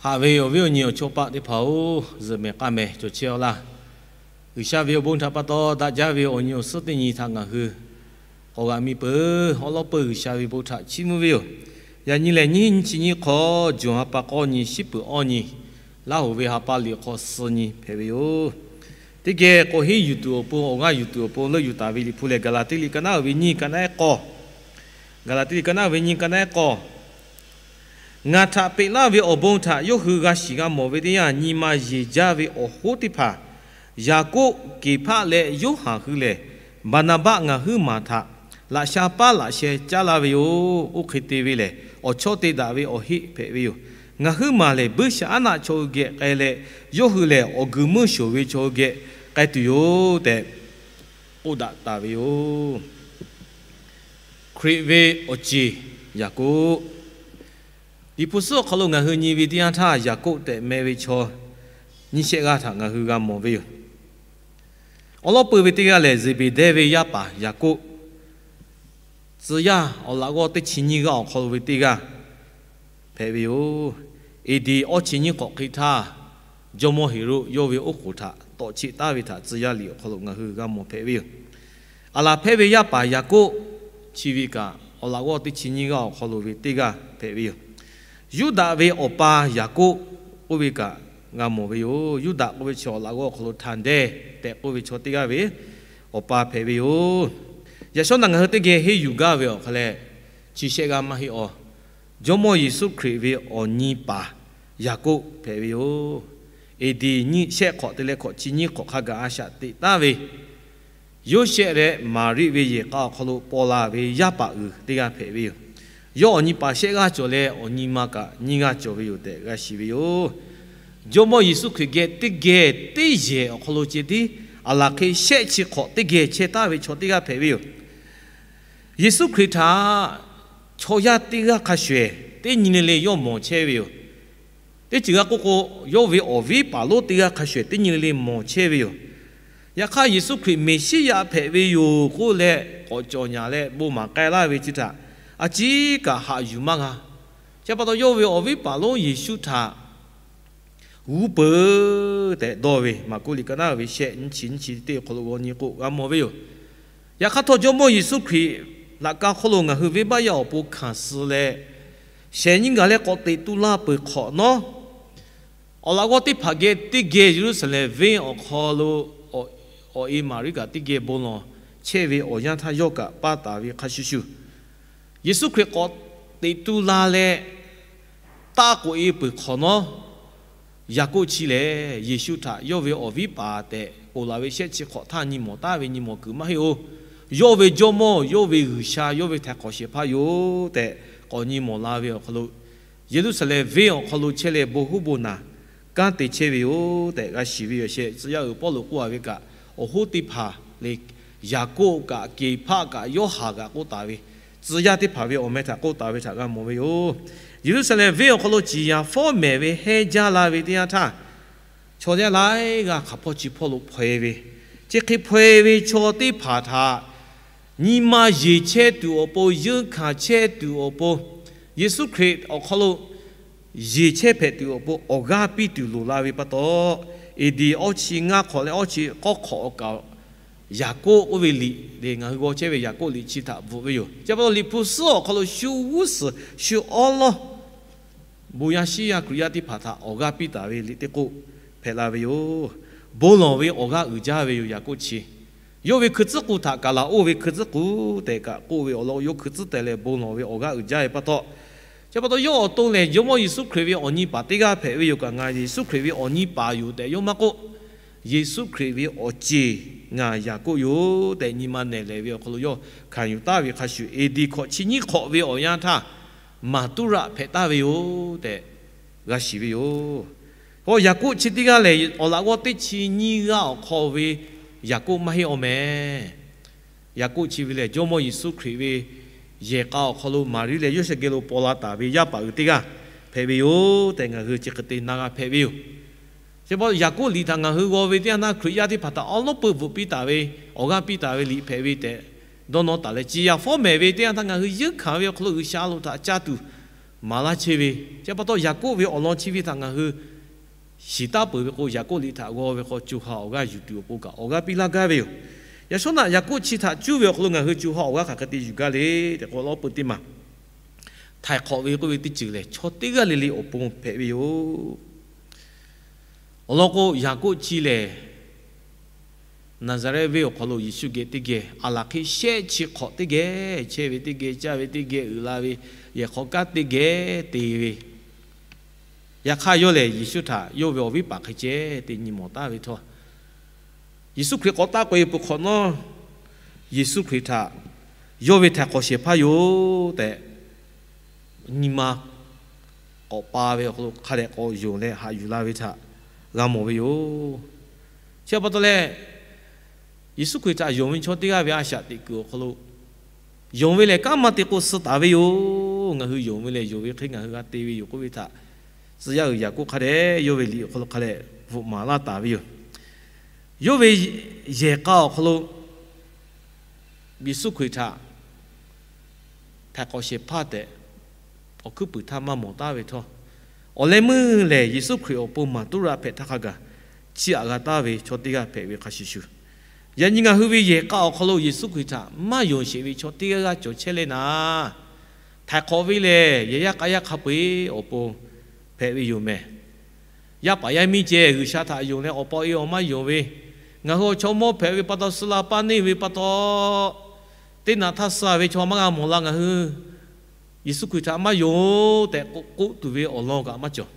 Haꞈ ve awˬ viˉ awˬ nyi awˬ chawˇ paˆ teˇ hpaˍ-oˬ, zuhꞈ mehˍ k'aˇ mehˍ cawˬ chehˇ-aw laˇ. G'uiˬsha ve awˬ bon htaꞈ pa taw daꞈ jaˇ ve awˬ nyi awˬ suhˉ teˇ nyi htaꞈ ngaˬ hui k'awꞈ g'a miˇ peuˬ. Awˉ lawˉ peuˬ G'uiˬsha ve bon htaꞈ chiˇ mvuh ve yoˬ. Yaꞈ nyi lehˬ, nyiˇ hinˉ nyiˇ chi nyiˇ hk'awꞈ, jawˬ ha pa k'awˇ nyi, shiˉ peuˬ awˇ nyi, Laˇ hoꞈ ve ha pa liꞈ hk'aw suh nyi hpehꞈ ve yoˬ. Teˇ geh k'awꞈ henˇ yuˬ tuˬ awˬ pon, awˬ g'aˇ yuˬ tuˬ awˬ pon leuˆ yuˬ taˍ ve Liꞈ hpu lehˬ, Gaˍlaˍtiˆ liꞈ ka naˉ uiˍ ve nyiˇ, ka naˉ ehˉ k'awˇ. Gaˍlaˍtiˆ liꞈ ka naˉ uiˍ ve nyiˇ, ka naˉ ehˉ k'awˇ. Ngaˬ htaꞈ peꞈ laˇ ve awˬ bon htaꞈ yawˇ hui g'a shiˍ g'a mawˬ ve teˇ yanˇ, nyi ma yeˬ jaˇ ve awˬ hoˉ teˇ hpaˍ, Yaˍkoˆ, Keˍhpaˆ leh Yoˇhanˬ hui lehˬ, Baˍnaˍbaˆ ngaˬ huiˉ maˬ htaꞈ laꞈ sha paˉ laꞈ sheh caˉ laˇ ve yoˬ. Oˇ hk'e te ve lehˬ, awˬ chawˇ te daꞈ ve awˬ heˆ hpehꞈ ve yoˬ. Ngaˬ huiˉ maˬ lehˬ, buiˇshaˆaˉnaˆ chaw hui geh k'ai leh, yawˇ hui lehˬ awˬ guiˬ meuˇ shoˍ ve chaw hui geh k'ai tuˬ yoˬ tehꞈ k'oˆ daꞈ taˍ ve yoˬ. Hkriꞈ ve awˬ ceˬ Yaˍkoˆ. Liꞈ hpu suhˉ awˬ hk'aw lo ngaˬ hui nyi ve teˇ yanˇ htaˇ, Yaˍkoˆ tehꞈ meh ve chaw nyiˇ shehˆ g'aˇ htaꞈ ngaˬ hui g'a mawˬ ve yoˬ. Awˉ lawˉ peuˬ ve teˇ g'aˇ lehˬ, Zeˍbeˍdehˇ ve yaˇ paˍ Yaˍkoˆ, tcuh yaˇ awˬ laꞈ g'awˇ teˇ chi nyiˇ g'aˇ awˬ hk'aw lo ve teˇ g'aˇ hpehꞈ ve yoˬ. Eˍdiˍ awˇ chi nyiˇ hk'awꞈ hk'e htaˇ, jawˇmawˇ Heˍroˆ yawˇ ve oˉ k'oˍ htaꞈ tawꞈ cheˆ taˉ ve htaꞈ tcuh yaˇ liꞈ awˬ hk'aw lo ngaˬ hui g'a mawˬ hpehꞈ ve yoˬ. Aˍlaˍhpehˇ ve yaˇ paˍ Yaˍkoˆ chi ve kaꞈ, awˬ laꞈ g'awˇ teˇ chi nyiˇ g'aˇ awˬ hk'aw lo ve teˇ g'aˇ hpehꞈ ve yoˬ. Yuˇdaꞈ ve awˬ pa Yaˍkoˆ k'oˆ ve kaꞈ g'a mawˬ ve yoˬ. Yuˇdaꞈ k'oˆ ve chi awˬ laꞈ g'awˇ awˬ hk'aw lo htaˍnˍdehˇ tehꞈ k'oˆ ve chaw teˇ g'aˇ ve awˬ pa hpehꞈ ve yoˬ. Yaꞈ shawˉ naꞈ ngaˬ hui teˇ geh henˇ yuˬ gaˇ ve awˬ hk'aw leh, chi shehˆ g'aˇ maˇ heˆ awˬ, Jawˇmawˇ Yeˍsuˆ Hkriꞈ ve awˬ nyi paˍ Yaˍkoˆ hpehꞈ ve yoˬ. Eˍdiˍ nyiˇ shehˆ hk'awꞈ te leh hkawꞈ chi nyiˇ hk'awꞈ hk'a gaˬ a shaꞈ teꞈ taˍ ve Yoˇsehꞈ leh Maˍriˆ ve yehˬ k'a awˬ hk'aw lo paw la ve yaˇ paˍ uiˍ teˇ g'aˇ hpehꞈ ve yoˬ. Yawˇ awˬ nyi paˍ shehˆ g'aˇ cawˬ leh awˬ nyi ma kaꞈ nyiˇ g'aˇ cawˬ ve yoˬ tehꞈ g'a shiˍ ve yoˬ. Jawˇmawˇ Yeˍsuˆ Hkriꞈ geh teˇ geh teˇ yehˬ awˬ hk'aw lo ceh tiˉ aˬ laˬ hk'e shehˆ chi hk'awꞈ teˇ geh chehˇ taˍ ve chaw teˇ g'aˇ hpehꞈ ve yoˬ. Yeˍsuˆ Hkriꞈ htaꞈ chaw yaˇ teˇ g'aˇ hk'a shuˍ shuˍ teˇ nyi le le yawˇ mawˬ chehˇ ve yoˬ. Teˇ ceuˬ g'a k'oˆ k'o, yawˇ ve awˬ viˉ paˍ lonˉ teˇ g'aˇ hk'a shuˍ shuˍ teˇ nyi le le mawˬ chehˇ ve yoˬ. Yaꞈ hk'aˇ, Yeˍsuˆ Hkriꞈ Meˍsiˉyaꞈ hpehꞈ ve yoˬ k'oˆ leh k'awꞈ cawˬ nyaˍ leh bon maˍ k'ai laˇ ve chi htaꞈ a ciˉ kaꞈ haꞈ yuˬ maˇ g'a. Chi pa taw, yawˇ ve awˬ viˉ paˍ lonˉ Yeˍsuˆ htaꞈ g'uˇ peuˬ tehꞈ dawˇ ve, Maˍkuˆ liꞈ ka naˉ ve shehˆ nyiˇ chi nyiˇ chi teˇ awˬ hk'aw lo g'aw nyi k'o g'a mawˬ ve yoˬ. Yaꞈ hk'aˇ htawˇ, Jawˇmawˇ Yeˍsuˆ Hkriꞈ laꞈ ka hk'oˆ lo ngaˬ hui venˇbaˆ yaˇ awˬ pon hkanˍ suh leh, shehˍ nyiˇ gaˬ leh k'awꞈ teꞈ tu la peuˬ hk'awꞈ nawˉ, awˬ laꞈ g'awˇ teˇ hpaˍ geh teˇ geh Yeˍruˆsaˍlehnˍ venˇ awˬ hk'aw lo awˬ e Maˍriˆ kaꞈ teˇ geh bon lawˬ chehˇ ve awˬ yanˇ htaˇ, yawˇ kaꞈ paˇ taˍ ve hk'a shuˍ shuˍ, Yeˍsuˆ Hkriꞈ k'awꞈ teꞈ tu la leh taˇ k'oꞈ e peuˬ hk'awꞈ nawˉ, Yaˍkoˆ chi lehˬ, Yeˍsuˆ htaꞈ yawˇ ve awˬ viˉ paˍ tehꞈ ponˬ laˬ ve shehˆ chi hk'awꞈ htaˇ nyi mawˬ taˍ ve nyi mawˬ kuiˬ maˇ heˆ-oˬ. Yawˇ ve Jawˇmawˇ, yawˇ ve G'uiˬsha, yawˇ ve htaiˍ hk'awꞈ shehˍ hpaˇ yoˬ tehꞈ k'awꞈ nyi mawˬ la ve awˬ hk'aw lo, Yeˍruˆsaˍlehnˍ venˇ awˬ hk'aw lo chehˇ leh bon huˉ bon naˬ kanˉ te chehˇ ve yoˬ tehꞈ g'a shiˍ ve yoˬ. Shehˍ tcuh yaˇ uiˍ Pawˇluꞈ k'oˆ a ve kaꞈ, awˬ hoˉ teˇ hpaˍ le, Yaˍkoˆ kaꞈ, Keˍhpaˆ kaꞈ, Yoˇhanˬ kaꞈ k'oˆ taˍ ve, tcuh yaˇ teˇ hpaˍ ve awˬ meh htaꞈ k'oˆ taˍ ve htaꞈ g'a mawˬ ve yoˬ. Yeˍruˆsaˍlehnˍ venˇ awˬ hk'aw lo ciˍ yanˍ fawˉ mehˍ ve hehnˇ jaˇ la ve teˇ yanˇ htaˇ, chaw yaˇ laiˉ g'aˇ hk'aˬ hpawˇ chi hpawˇ lo hpaw e ve, chi hk'e hpaw e ve chaw teˇ hpaˍ htaꞈ nyi ma yeˬ chehˇ tuˬ awˬ pon, yeunˇ hkanˍ chehˇ tuˬ awˬ pon, Yeˍsuˆ Hkriꞈ awˬ hk'aw lo yeˬ chehˇ hpehꞈ tuˬ awˬ pon awˬ g'aˇ piˇ tuˬ loˍ la ve pa taw, eˍdiˍ awˇ chi ngaˇ hk'awꞈ leh awˇ chi k'awˇ hk'awꞈ awˬ kaˍ Yaˍkoˆ oˇ ve liꞈ le, ngaˬ hui g'aw chehˇ ve Yaˍkoˆ liꞈ chi htaꞈ bvuhꞈ ve yoˬ. Chi pa taw, Liꞈ hpu suhˉ awˬ hk'aw lo shu g'uˇ suhˍ shu awˉ lawˇ bon yaˇ shiˉ yaˇ Hkriꞈ yaˇ teˇ hpaˍ htaꞈ awˬ g'aˇ piˇ taˍ ve liꞈ teˇ k'oˆ hpehꞈ la ve yoˬ. Bon lawˬ ve awˬ g'aˇ uiˍ jaˇ ve yoˬ. Yaˍkoˆ chi yawˇ ve hkui tcuhˉ k'u htaꞈ kaˍ laˍ oˇ ve hkui tcuhˉ k'u tehꞈ kaꞈ k'oˆ ve awˬ lawn, yawˇ hkui tcuhˉ teh leh bon lawˬ ve awˬ g'aˇ uiˍ jaˇ ve pa taw, chi pa taw yawˇ awˬ to lehˬ Jawˇmawˇ Yeˍsuˆ Hkriꞈ ve awˬ nyi paˍ teˇ g'aˇ hpehꞈ ve yoˬ kaꞈ, ngaˬ Yeˍsuˆ Hkriꞈ ve awˬ nyi paˍ yoˬ tehꞈ yawˇ maˇ k'oˆ. Yeˍsuˆ Hkriꞈ ve awˬ ceˬ ngaˬ Yaˍkoˆ yoˬ tehꞈ nyi ma nehˬ lehˍ ve awˬ hk'aw lo yawˇ hkanˍ yuˬ taˍ ve hk'a shuˍ, eˍdiˍ hkawꞈ chi nyiˇ hk'awꞈ ve awˬ yanˇ htaˇ, maˍtuˉraˆ hpehꞈ taˍ ve yoˬ tehꞈ g'a shiˍ ve yoˬ. Yaˍkoˆ chi teˇ g'aˇ lehˬ, awˬ laꞈ g'awˇ teˇ chi nyiˇ g'aˇ awˬ hk'aw ve Yaˍkoˆ maˇ heˆ awˬ meh. Yaˍkoˆ chi ve lehˬ, Jawˇmawˇ Yeˍsuˆ Hkriꞈ ve yehˬ k'a awˬ hk'aw lo Maˍriˆ leh Yoˇsehꞈ geh lo paw la taˍ ve yaˇ paˍ uiˍ teˇ g'aˇ hpehꞈ ve yoˬ tehꞈ ngaˬ hui chi hk'e te na g'a hpehꞈ ve yoˬ. Chi pa taw, Yaˍkoˆ liꞈ htaꞈ ngaˬ hui g'aw ve teˇ yanˇ htaˇ, Hkriꞈ yaˇ teˇ hpaˍ htaꞈ awˉ lawˉ peuˬ bvuhꞈ piˇ taˍ ve, awˬ g'aˇ piˇ taˍ ve liꞈ hpehꞈ ve tehꞈ dawˇ nawˇ taˍ leh, ciˍ yanˍ fawˉ mehˍ ve teˇ yanˇ htaˇ ngaˬ hui yeunˇ hkanˍ ve awˬ hk'aw lo G'uiˬsha lo htaꞈ caˇ tuˬ maˍ laˇ chehˇ ve, chi pa taw Yaˍkoˆ ve awˬ lawn chi ve htaꞈ ngaˬ hui shiˍ taˍ peuˬ ve k'o, Yaˍkoˆ liꞈ htaꞈ g'aw ve k'o, co ha awˬ g'aˇ yuˬ tuˬ awˬ pon kaꞈ awˬ g'aˇ piˇ laˇ gaˇ ve yoˬ. Yaꞈ shawˉ naꞈ Yaˍkoˆ chi htaꞈ cuˇ ve awˬ hk'aw lo ngaˬ hui co ha awˬ g'aˇ hk'aˬ hk'e te yuˬ gaˇ le tehꞈ k'o, lawˉ peuˬ teˇ maˬ htaiˍ hk'awꞈ ve k'oˆ ve teˇ ceuˬ lehˬ, chaw teˇ g'aˇ le le awˬ pon hpehꞈ ve yoˬ. Awˬ lawn k'o, Yaˍkoˆ chi lehˬ Naˍzaˍrehˆ venˇ awˬ hk'aw lo Yeˍsuˆ geh teˇ geh a laˬ hk'e shehˆ chi hk'awꞈ teˇ geh chehˇ ve, teˇ geh caˇ ve, teˇ geh uiˍ la ve, yehˬ hk'aw kanˉ teˇ geh te ve, yaꞈ hk'aˇ yawˇ lehˬ Yeˍsuˆ htaꞈ yawˇ ve awˬ viˉ paˍ hk'e ceh te nyi mawˬ taˍ ve htawˇ, Yeˍsuˆ Hkriꞈ k'awꞈ taˆ k'oꞈ e peuˬ hk'awꞈ nawˉ, Yeˍsuˆ Hkriꞈ htaꞈ yawˇ ve htaiˍ hk'awꞈ shehˍ hpaˇ yoˬ tehꞈ, nyi ma k'awꞈ pa ve awˬ hk'aw lo hk'a dehꞈ k'awꞈ yonˍ leh haꞈ yuˬ la ve htaꞈ g'a mawˬ ve yoˬ. Chi pa taw leh, Yeˍsuˆ Hkriꞈ htaꞈ yonˍ ve chaw teˇ g'aˇ ve a shaꞈ teꞈ kuiˬ awˬ hk'aw lo, yonˍ ve lehˬ kanˉ maˇ te k'o suh taˍ ve yoˬ. Ngaˬ hui yonˍ ve lehˬ yonˍ ve hk'e ngaˬ hui g'a te ve yoˬ k'oˆ ve htaꞈ tcuh yaˇ uiˍ Yaˍkoˆ hk'a dehꞈ yawˇ ve liꞈ awˬ hk'aw lo hk'a dehꞈ bvuhꞈ maˍ laˇ taˍ ve yoˬ. Yawˇ ve yehˬ k'a awˬ hk'aw lo Yeˍsuˆ Hkriꞈ htaꞈ htaiˍ hk'awꞈ shehˍ hpaˇ tehꞈ awˬ hkuiˉ puiˍ htaˇ maˇ mawˬ taˍ ve htawˇ, awˬ leh meuˇ lehˬ Yeˍsuˆ Hkriꞈ awˬ pon maˍ tuˉ raꞈ hpehꞈ htaˇ hk'a gaˬ chiˇ aꞈ g'a taˍ ve chaw teˇ g'aˇ hpehꞈ ve hk'a shuˍ shuˍ, yaꞈ nyi ngaˬ hui ve yehˬ k'a awˬ hk'aw lo Yeˍsuˆ Hkriꞈ htaꞈ maˇ yonˍ sheˍ ve chaw teˇ g'aˇ g'aˇ cawˬ chehˇ leh naˍ, htaiˍ hk'awꞈ ve lehˬ yehˬ yaˇ k'a yaˇ hk'a peu-eˬ awˬ pon hpehꞈ ve yoˬ mehˍ. Yaˇ paˍ yaˇ miˇ ceh G'uiˬsha htaꞈ yonˍ leh awˬ pa awˬ e awˬ maˇ yonˍ ve, ngaˬ hui awˬ chaw mawˇ hpehꞈ ve pa taw, suh la paˇ neˇ ve pa taw, teˇ naꞈ htaˇ suh ve chaw maˇ g'a mawˬ la. Ngaˬ hui Yeˍsuˆ Hkriꞈ htaꞈ maˇ yonˍ tehꞈ k'oˆ tuˬ ve awˬ lawn kaꞈ maˇ cawˬ.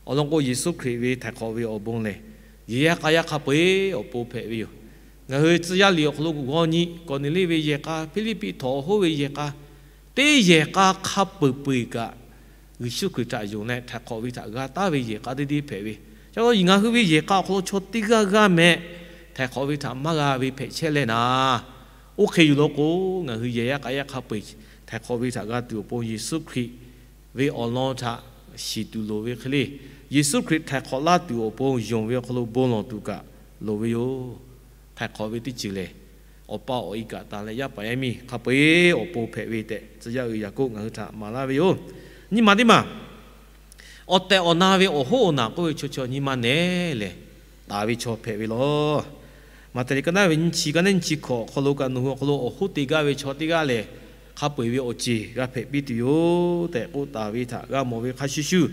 Awˬ lawn k'o, Yeˍsuˆ Hkriꞈ ve htaiˍ hk'awꞈ ve awˬ bon lehˬ, yehˬ yaˇ k'a yaˇ hk'a peu-eˬ awˬ pon hpehꞈ ve yoˬ. Ngaˬ hui tcuh yaˇ liꞈ awˬ hk'aw lo g'aw nyi Kawˍneˍliˆ ve yehˬ k'a, Hpiˇliˇpiˆ htawnˍ awˬ hoˉ ve yehˬ k'a, teˇ yehˬ k'a hk'a peu-eˬ peu-eˬ kaꞈ, Yeˍsuˆ Hkriꞈ htaꞈ yonˍ leh htaiˍ hk'awꞈ ve htaꞈ g'a taˍ ve yehˬ k'a teˇ deˇ hpehꞈ ve. Chi pa taw ngaˬ hui ve yehˬ k'a awˬ hk'aw lo chaw teˇ g'aˇ g'aˇ meh htaiˍ hk'awꞈ ve htaꞈ maˇ g'a ve hpehꞈ chehˇ leh naˍ, oˇ hk'e yuˬ law k'o, ngaˬ hui yehˬ yaˇ k'a yaˇ hk'a peu-eˬ htaiˍ hk'awꞈ ve htaꞈ g'a tuˬ awˬ pon Yeˍsuˆ Hkriꞈ ve awˬ lawn htaꞈ shiˍ tuˬ loˍ ve hk'e le, Yeˍsuˆ Hkriꞈ htaiˍ hk'awꞈ laˇ tuˬ awˬ pon yonˍ ve awˬ hk'aw lo bon lawˬ tuˬ kaꞈ loˍ ve yoˬ. Htaiˍ hk'awꞈ ve teˇ ceuˬ lehˬ, awˬ pa awˬ e kaꞈ taˍ leh yaˇ paˍ yaˇ miˇ hk'a peu-eˬ awˬ pon hpehꞈ ve tehꞈ tcuh yaˇ uiˍ Yaˍkoˆ ngaˬ hui htaꞈ maˍ laˇ ve yoˬ. Nyi ma teˇ maˬ, awˬ tehˬ awˬ na ve awˬ hoˉ awˬ naˬ k'oˆ ve chaw chaw nyi ma nehˬ lehˬ, taˍ ve chaw hpehꞈ ve laˬ. Maꞈhtehˍ liꞈ ka naˉ ve nyiˇ chi, ka naˉ nyiˇ chi hkawꞈ awˬ hk'aw lo kaꞈ nawˬ hui awˬ hk'aw lo awˬ hoˉ te gaˇ ve chaw teˇ g'aˇ lehˬ, hk'a peu-eˬ ve awˬ ceˬ g'a hpehꞈ piˇ tuˬ yoˬ tehꞈ k'oˆ taˍ ve htaꞈ g'a mawˬ ve hk'a shuˍ shuˍ,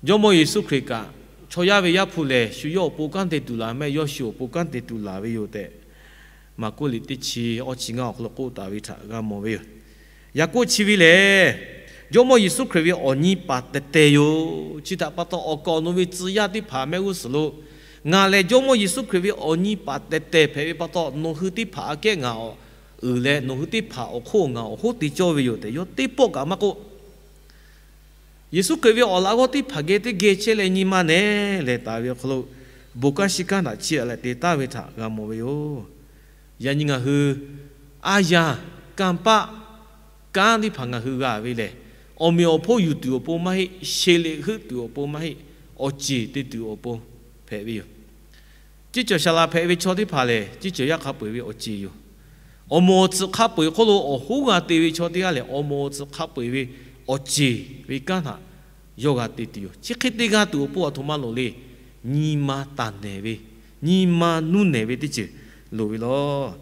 Jawˇmawˇ Yeˍsuˆ Hkriꞈ kaꞈ chaw yaˇ ve Yaˇ hpu lehˬ, shu yawˇ awˬ pon kanˉ te tuˬ laˬ mehˆ, yawˇ shu awˬ pon kanˉ te tuˬ laˬ ve yoˬ tehꞈ, Maˍkuˆ liꞈ teˇ chi awˇ chi ngaˇ awˬ hk'aw lo k'oˆ taˍ ve htaꞈ g'a mawˬ ve yoˬ. Yaˍkoˆ chi ve lehˬ, Jawˇmawˇ Yeˍsuˆ Hkriꞈ ve awˬ nyi paˍ tehˬ tehˬ yoˬ. Chi htaꞈ pa taw, awˬ kaˍ awˬ nu ve tcuh yaˇ teˇ hpaˍ mehˆ g'uˇ suhˍ lo, ngaˬ lehˬ Jawˇmawˇ Yeˍsuˆ Hkriꞈ ve awˬ nyi paˍ tehˬ tehˬ hpehꞈ ve pa taw, nawˬ hui teˇ hpaˍ aꞈ kehˉ ngaˬ uiˍ leh, nawˬ hui teˇ hpaˍ awˬ hk'oˆ ngaˬ awˬ hoˉ te cawˇ ve yoˬ tehꞈ, yawˇ teˇ pawˆ kaꞈ maˇ k'oˆ. Yeˍsuˆ Hkriꞈ ve awˬ laꞈ g'awˇ teˇ hpaˍ geh teˇ geh chehˇ leh nyi ma nehˬ lehˬ taˍ ve awˬ hk'aw lo, bon kanˉ shiˉ kanˉ htaꞈ chiˇ aꞈ leh te taˍ ve htaꞈ g'a mawˬ ve yoˬ. Yaꞈ nyi ngaˬ hui aˉ yanˇ kanˇ paˆ kanˉ teˇ hpaˍ ngaˬ hui g'a ve lehˬ, awˬ meꞈ awˬ hponˇ yuˬ tuˬ awˬ pon maˇ heˆ, sheˍ liꞈ heuˆ tuˬ awˬ pon maˇ heˆ, awˬ ceˬ te tuˬ awˬ pon hpehꞈ ve yoˬ. Ceˇ cawˬ shaˍ laꞈ hpehꞈ ve chaw teˇ hpaˍ lehˬ, ceˇ cawˬ yaˇ hk'a peu-eˬ ve awˬ ceˬ yoˬ. Awˬ moˍ awˬ tsuhꞈ hk'a peu-eˬ hk'oˆ lo awˬ hoˉ g'a te ve chaw teˇ g'aˇ lehˬ, awˬ moˍ awˬ tsuhꞈ hk'a peu-eˬ ve awˬ ceˬ ve kanˉ htaꞈ yawˇ g'a te tuˬ yoˬ. Chi hk'e te g'a tuˬ awˬ pon aˬ htoꞈ ma loˍ le. Nyi ma taˍ nehˬ ve, nyi ma nuˇ nehˬ ve teˇ ceuˬ loˍ ve laˬ.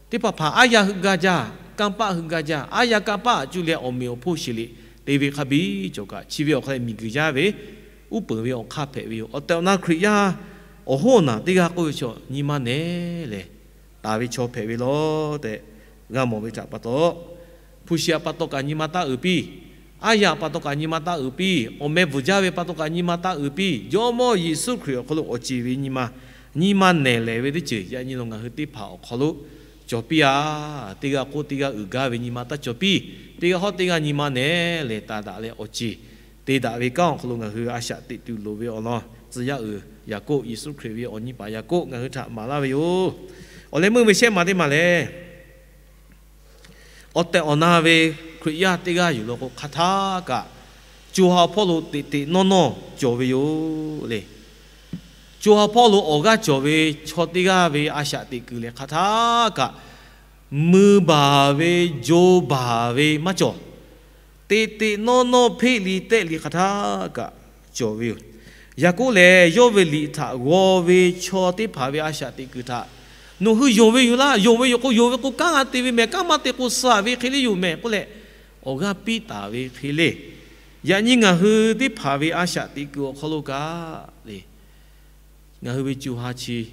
Teˇ hpaˍ hpaˍ aˉ yanˇ heuˆ gaˇ jaˇ, kanˇ paˆ heuˆ gaˇ jaˇ. Aˉ yanˇ kanˇ paˆ aꞈ cuˇ leh awˬ meꞈ awˬ hponˇ sheˍ liꞈ te ve hk'a biˇ cawˬ kaꞈ, chi ve awˬ hk'aw leh miˬguiˬ yaˇ ve uˉ peunˍ ve awˬ hk'aˇ hpehꞈ ve yoˬ. Awˬ tehˬ awˬ na Hkriꞈ yaˇ awˬ hoˉ awˬ naˬ teˇ g'aˇ k'oˆ ve chaw, nyi ma nehˬ lehˬ taˍ ve chaw hpehꞈ ve laˬ tehꞈ g'a mawˬ ve htaꞈ pa taw, hpu shi aꞈ pa taw kaꞈ nyi ma taˇ uiˍ piˇ, aˉ yanˇ aꞈ pa taw kaꞈ nyi ma taˇ uiˍ piˇ, awˬ meh bvuhˬ jaˇ ve pa taw kaꞈ nyi ma taˇ uiˍ piˇ, Jawˇmawˇ Yeˍsuˆ Hkriꞈ awˬ hk'aw lo awˬ ceˬ ve nyi ma, nyi ma nehˬ lehˬ ve teˇ ceuˬ yaꞈ nyi lo ngaˬ hui teˇ hpaˍ awˬ hk'aw lo cawˬ piˇ-a. Teˇ g'aˇ k'oˆ teˇ g'aˇ uiˍ gaˇ ve nyi ma taˇ cawˬ piˇ. Teˇ g'aˇ hawˉ teˇ g'aˇ nyi ma nehˬ lehˬ taˍ daꞈ leh awˬ ceˬ te daꞈ ve kanˉ awˬ hk'aw lo ngaˬ hui a shaꞈ teꞈ tuˬ loˍ ve awˬ lawn tcuh yaˇ uiˍ Yaˍkoˆ, Yeˍsuˆ Hkriꞈ ve awˬ nyi paˍ Yaˍkoˆ ngaˬ hui htaꞈ maˍ laˇ ve yoˬ. Awˬ leh meuˇ ve shehˆ maˬ teˇ maˬ lehˬ, awˬ tehˬ awˬ na ve Hkriꞈ yaˇ teˇ g'aˇ yuˬ law k'o, hk'aˬ htaˇ kaꞈ co ha hpawˇ lo teꞈ teꞈ nawˇ nawˇ cawˬ ve yoˬ le. Co ha hpawˇ lo awˬ g'aˇ cawˬ ve chaw teˇ g'aˇ ve a shaꞈ teꞈ kuiˬ lehˬ, hk'aˬ htaˇ kaꞈ mui baˬ ve, jo baˬ ve maˇ cawˬ. teꞈ teꞈ nawˇ nawˇ hpeˆ li tehˆ li hk'aˬ htaˇ kaꞈ cawˬ ve yoˬ. Yaˍkoˆ lehˬ, yawˇ ve liꞈ htaꞈ g'aw ve chaw teˇ hpaˍ ve a shaꞈ teꞈ kuiˬ htaꞈ nawˬ hui yonˍ ve yoˬ laˇ. Yonˍ ve yoˬ k'o, yonˍ ve k'o, kanˉ g'a te ve mehˬ, kanˉ maˇ te k'o, suh ve hk'e le yoˬ mehˬ k'oˆ leh, awˬ g'aˇ piˇ taˍ ve hk'e le. Yaꞈ nyi ngaˬ hui teˇ hpaˍ ve a shaꞈ teꞈ kuiˬ awˬ hk'aw lo kaꞈ le, ngaˬ hui ve co ha chi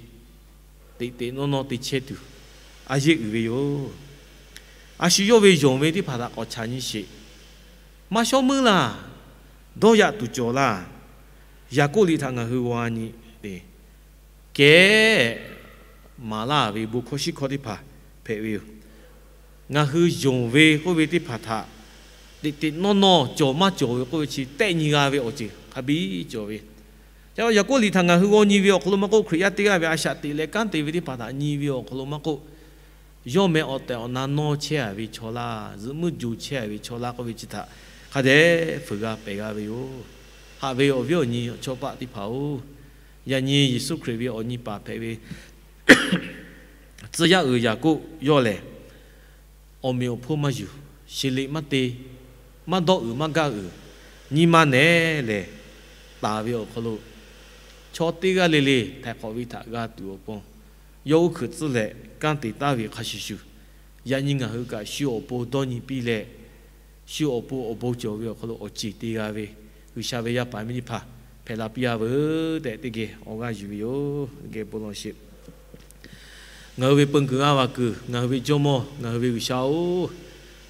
teꞈ teꞈ nawˇ nawˇ te chehˇ tuˬ a yeˆ uiˍ ve yoˬ. A shu yawˇ ve yonˍ ve teˇ hpaˍ htaꞈ k'awꞈ chaꞈ nyi sheˍ. Maˇ shawˉ meuˇ laˇ. Dawˇ yaꞈ tuˬ cawˬ laˇ. Yaˍkoˆ liꞈ htaꞈ ngaˬ hui g'aw nyi le, kehˉ maˍ laˇ ve bon hkawˇ shiˉ hkawˇ teˇ hpaˍ hpehꞈ ve yoˬ. Ngaˬ hui yonˍ ve k'oˆ ve teˇ hpaˍ htaꞈ teꞈ teꞈ nawˇ nawˇ cawˬ maˇ cawˬ ve k'oˆ ve chi tehˆ nyi g'a ve awˬ ceuˬ hk'a biˇ cawˬ ve. Yaꞈ hk'aˇ, Yaˍkoˆ liꞈ htaꞈ ngaˬ hui g'aw nyi ve awˬ hk'aw lo maˇ k'oˆ, Hkriꞈ yaˇ teˇ g'aˇ ve a shaꞈ teꞈ leh kanˉ te ve teˇ hpaˍ htaꞈ nyi ve awˬ hk'aw lo maˇ k'oˆ, yawˇ meh awˬ tehˬ awˬ na nawˇ chehˇ a ve chaw laˇ, zuhꞈ muiˉ jo chehˇ a ve chaw laˇ k'oˆ ve chi htaꞈ hk'a dehꞈ fuiˍ g'a pehˬ g'a ve yoˬ. Haꞈ ve awˬ viˉ awˬ nyi awˬ chawˇ paˆ teˇ hpaˍ-oˬ, yaꞈ nyi Yeˍsuˆ Hkriꞈ ve awˬ nyi paˍ hpehꞈ ve tcuh yaˇ uiˍ Yaˍkoˆ yawˇ lehˬ, awˬ meꞈ awˬ hponˇ maˇ yuˬ, sheˍ liꞈ maˇ te, maˇ dawˇ uiˍ maˇ gaˇ uiˍ, nyi ma nehˬ lehˬ taˍ ve awˬ hk'aw lo, chaw teˇ g'aˇ le le htaiˍ hk'awꞈ ve htaꞈ g'a tuˬ awˬ pon, yawˇ uˉ hkuiꞈ tcuhˉ leh kanˉ te taˍ ve hk'a shuˍ shuˍ, yaꞈ nyi ngaˬ hui kaꞈ shu awˬ pon dawˇ nyi piˇ leh, shu awˬ pon awˬ bon cawˬ ve awˬ hk'aw lo awˬ ceˬ te g'a ve, G'uiˬsha ve yaˇ paˍ miˇ teˇ hpaˍ hpehꞈ la piˇ a veuˬ tehꞈ teˇ geh awˬ g'aˇ yuˬ ve yoˬ. Geh bon lawˬ sheˍ. Ngaˬ hui ve peun kuiˬ g'aˇ va kuiˬ, ngaˬ hui ve Jawˇmawˇ, ngaˬ hui ve G'uiˬsha-oˬ,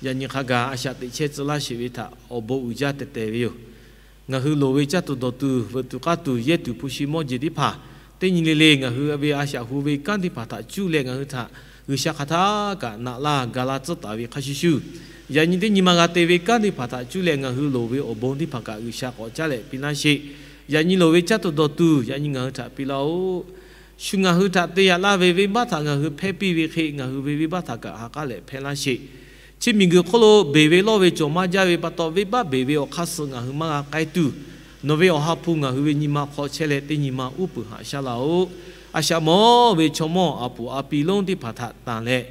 yaꞈ nyi hk'a gaˬ a shaꞈ teꞈ chehˇ tcuh laˇ sheˍ ve htaꞈ awˬ bon uiˍ jaˇ tehˬ tehˬ ve yoˬ. Ngaˬ hui loˍ ve caˇ tuˬ dawˬ tuˬ, veuꞈ tuˬ k'aˇ tuˬ, yehˇ tuˬ hpu shi mawˇ jeˬ teˇ hpaˍ, teˇ nyi le le ngaˬ hui ve a shaꞈ hu ve kanˉ teˇ hpaˍ htaꞈ cuˇ leh ngaˬ hui htaꞈ G'uiˬsha hk'aˬ htaˇ kaꞈ naꞈ laˇ ga laˇ tcuhˉ taˍ ve hk'a shuˍ shuˍ, yaꞈ nyi teˇ nyi ma g'a te ve kanˉ teˇ hpaˍ htaꞈ cuˇ leh ngaˬ hui loˍ ve awˬ bon teˇ hpaˍ kaꞈ G'uiˬsha k'awꞈ caˉ leh piˇ laˇ sheˍ. Yaꞈ nyi loˍ ve caˇ tuˬ dawˬ tuˬ, yaꞈ nyi ngaˬ hui htaꞈ piˇ laˇ-oˆ. Shu ngaˬ hui htaꞈ te yaꞈ laˇ ve venˇbaˆ htaꞈ ngaˬ hui hpehˇ piˇ ve hk'e, ngaˬ hui ve venˇbaˆ htaꞈ kaꞈ ha k'aˉ leh hpehˇ laˇ sheˍ. Chi miˬguiˬ hk'oˆ lo beˬ ve lawˇ ve cawˬ maˇ jaˇ ve pa taw, venˇbaˆ beˬ ve awˬ hk'aˇ suh ngaˬ hui maˇ g'a k'ai tuˬ, nawˬ ve awˬ ha hpu ngaˬ hui ve nyi ma hk'aw chehˇ leh teˇ nyi ma uˉ peunˍ haꞈ shaˉ laˇ-oˆ. A shaꞈ mawˬ ve chaw mawˇ a puˍ a pi lonˉ teˇ hpaˍ htaꞈ tanˬ leh,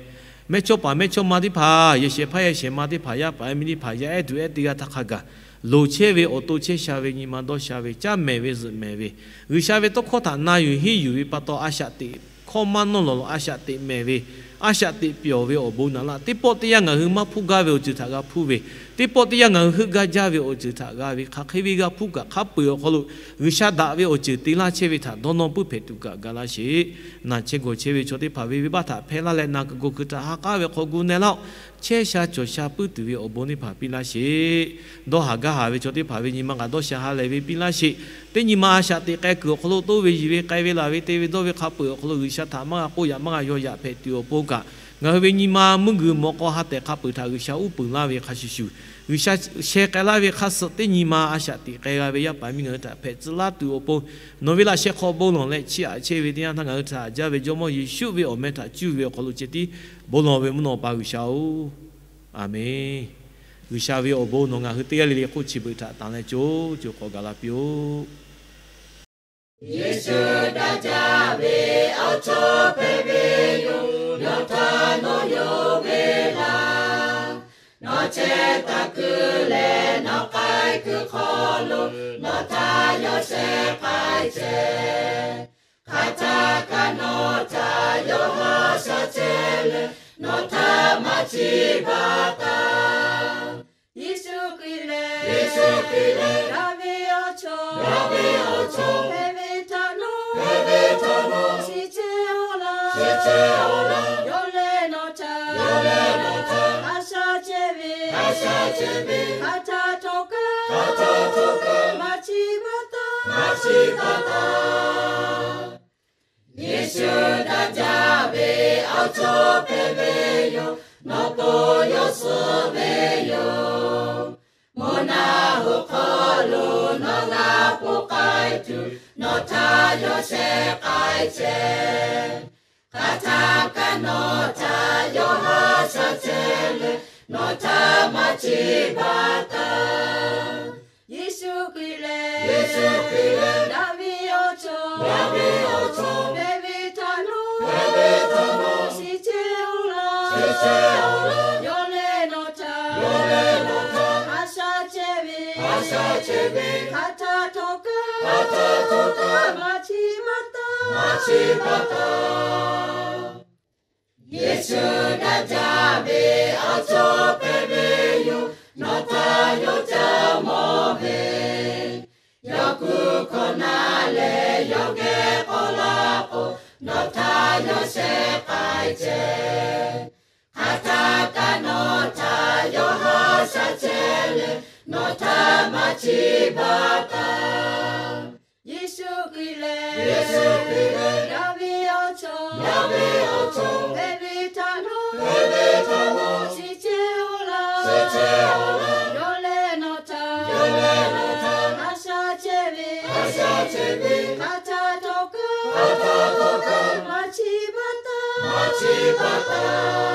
mehˇchawˇpaˍ mehˇchawˇma teˇ hpaˍ, yehˬ shehˍ hpaˇ yehˬ shehˍ ma teˇ hpaˍ, yaˇ paˍ yaˇ miˇ teˇ hpaˍ yaˇ ehˉ tuˬ ehˉ teˇ g'aˇ htaˇ hk'a gaˬ loˍ chehˇ ve awˬ to chehˇ sha ve nyi ma dawˇ sha ve caˇ mehˍ ve zuhꞈ mehˍ ve, G'uiˬsha ve tawˇ hkawˇ htaꞈ na yuˬ henˇ yuˬ ve pa taw, a shaꞈ teꞈ hkawˇ maˇ nawˇ lawˬ lawˬ a shaꞈ teꞈ mehˍ ve, a shaꞈ teꞈ pyawˬ ve awˬ bon naꞈ laˇ. Teˇ pawˆ teˇ yanˇ ngaˬ hui maˇ hpuˇ gaˇ ve awˬ ceuˬ htaꞈ g'a hpuˇ ve, teˇ pawˆ teˇ yanˇ ngaˬ hui heuˆ gaˇ jaˇ ve awˬ ceuˬ htaꞈ g'a ve, hk'aˬ hk'e ve g'a hpuˇ kaꞈ hk'a peu-eˬ awˬ hk'aw lo G'uiˬsha daꞈ ve awˬ ceuˬ te laˇ chehˇ ve htaꞈ dawˇ nawˇ puiˉ hpehꞈ tuˬ kaꞈ ga laˇ sheˍ. Naˬ chehˇ gawˬ chehˇ ve chaw teˇ hpaˍ ve venˇbaˆ htaꞈ hpehˇ laˇ leh, naˬ kuiˬ gawˬ kuiˬ htaꞈ ha k'aˉ ve hk'aw gu na laˇ-oˆ. Chehˇ sha cawˬ sha puiˉ tuˬ ve awˬ bon teˇ hpaˍ piˇ laˇ sheˍ. Dawˇ haˍ gaˇ haˍ ve chaw teˇ hpaˍ ve nyi ma kaꞈ dawˇ sha ha lehˬ ve piˇ laˇ sheˍ. Teˇ nyi ma a shaꞈ teꞈ k'ai kuiˬ awˬ hk'aw lo toˇ ve yiˬ ve k'ai ve laˬ ve te ve dawˇ ve hk'a peu-eˬ awˬ hk'aw lo G'uiˬsha htaꞈ maˇ g'a k'oˆ yaꞈ maˇ g'a yaw yaꞈ hpehꞈ tuˬ awˬ pon kaꞈ, ngaˬ hui ve nyi ma mvuhˇ guiˬ mawꞈ k'aw ha tehˬ hk'a peu-eˬ htaꞈ G'uiˬsha uˉ peunˍ laˇ ve hk'a shuˍ shuˍ, G'uiˬsha sheh k'ai laˇ ve hk'a suh teˇ nyi ma a shaꞈ teꞈ k'ai g'a ve yaˇ paˍ miˇ ngaˬ hui htaꞈ hpehꞈ tcuh laˇ tuˬ awˬ pon, nawˬ ve laꞈ sheh hk'aw bon lawˬ leh chiˇ aꞈ chehˇ ve teˇ yanˇ htaˇ ngaˬ hui htaꞈ haꞈ jaˇ ve Jawˇmawˇ Yeˍsuˆ ve awˬ meh htaꞈ cuˇ ve awˬ hk'aw lo ceh tiˉ bon lawˬ ve mvuhˇ naw pa G'uiˬsha-oˬ, Aˬmenˍ. G'uiˬsha ve awˬ bon nawˬ ngaˬ hui teˇ g'aˇ le le hk'oˆ chi beuꞈ htaꞈ tanˬ leh co co k'awꞈ gaˬ la piˇ-oˆ. Yeˍsuˆ daꞈ jaˇ ve awˬ chawˇ hpehꞈ ve yoˬ. Yawˇ htaꞈ nawˬ yonˍ ve laˬ. Nawˬ chehˇ taˍ kuiˬ leh nawˬ k'ai kuiˬ hk'aw lo, nawˬ htaꞈ yawˇ sheh k'ai chehˇ. Hk'aˬ htaˇ kaꞈ nawˬ htaꞈ yawˇ haꞈ shaˉ chehˇ leh, nawˬ htaꞈ maˇ chiˇ baˬ taˍ. Yeˍsuˆ Hkriꞈ lehˬ, Yeˍsuˆ Hkriꞈ lehˬ, daꞈ ve awˬ chawˇ, daꞈ ve awˬ chawˇ, hpehꞈ ve htaꞈ nawˬ, hpehꞈ ve htaꞈ nawˬ, shiˍ chehˇ-oˆ laˇ, shiˍ chehˇ-oˆ laˇ, yawˇ lehˬ nawˬ htaꞈ, yawˇ lehˬ nawˬ htaꞈ, haꞈ shaˉ chehˇ ve, haꞈ shaˉ chehˇ ve, hk'aˬ htaˇ htawˇ kaꞈ, hk'aˬ htaˇ htawˇ kaꞈ, maˇ chiˇ baˬ taˍ, maˇ chiˇ baˬ taˍ. Yeˍsuˆ daꞈ jaˇ ve awˬ chawˇ hpehꞈ ve yoˬ. Nawˬ to yawˇ suh ve yoˬ. Mvuhˇ naw hoꞈ hk'aw lo nawˬ g'a ponˬ k'ai tuˬ, nawˬ htaꞈ yawˇ sheh k'ai chehˇ. Hk'aˬ htaˇ kaꞈ nawˬ htaꞈ yawˇ haꞈ shaˉ chehˇ leh, nawˬ htaꞈ maˇ chiˇ baˬ taˍ. Yeˍsuˆ Hkriꞈ lehˬ, Yeˍsuˆ Hkriꞈ lehˬ, daꞈ ve awˬ chawˇ, daꞈ ve awˬ chawˇ, hpehꞈ ve htaꞈ nawˬ, hpehꞈ ve htaꞈ nawˬ, shiˍ chehˇ-oˆ laˇ, shiˍ chehˇ-oˆ laˇ, yawˇ lehˬ nawˬ htaꞈ, yawˇ lehˬ nawˬ htaꞈ, haꞈ shaˉ Hk'a htaꞈ htawˇ kaꞈ, hk'a htaꞈ htawˇ kaꞈ, maˇ chiˇ baˬ taˇ, maˇ chiˇ baˬ taˇ. Yeˍsuˆ daꞈ jaˇ ve awˬ cawˇ hpehꞈ ve yoˬ. Nawˬ htaꞈ yawˇ ca mawˬ ve, yawˇ kuˬ hkawꞈ naˉ leh yawˇ geh k'awꞈ laˇ k'o, nawˬ htaꞈ yawˇ shehˍ k'ai chehˇ. Hk'aˬ htaˆ kaꞈ nawˬ htaꞈ yawˇ haˉ shaˉ chehˇ leh, nawˬ htaꞈ maˇ chiˇ baˬ taˇ. Yeˍsuˆ Hkriꞈ lehˬ, Yeˍsuˆ Hkriꞈ lehˬ, ngaˬ ve awˬ chawˇ, ngaˬ ve awˬ chawˇ, hpehꞈ ve htaꞈ nawˬ, hpehꞈ ve htaꞈ nawˬ, shiˍ chehˇ-oˆ laˇ, shiˍ chehˇ-oˆ laˇ. Yawˇ lehˬ nawˬ htaꞈ, yawˇ lehˬ nawˬ htaꞈ, haˉ shaˉ chehˇ ve, haˉ shaˉ chehˇ ve, hk'aˬ htaꞈ htawˇ kaꞈ, hk'aˬ htaꞈ htawˇ kaꞈ, maˇ chiˇ baˬ taˇ, maˇ chiˇ baˬ taˇ.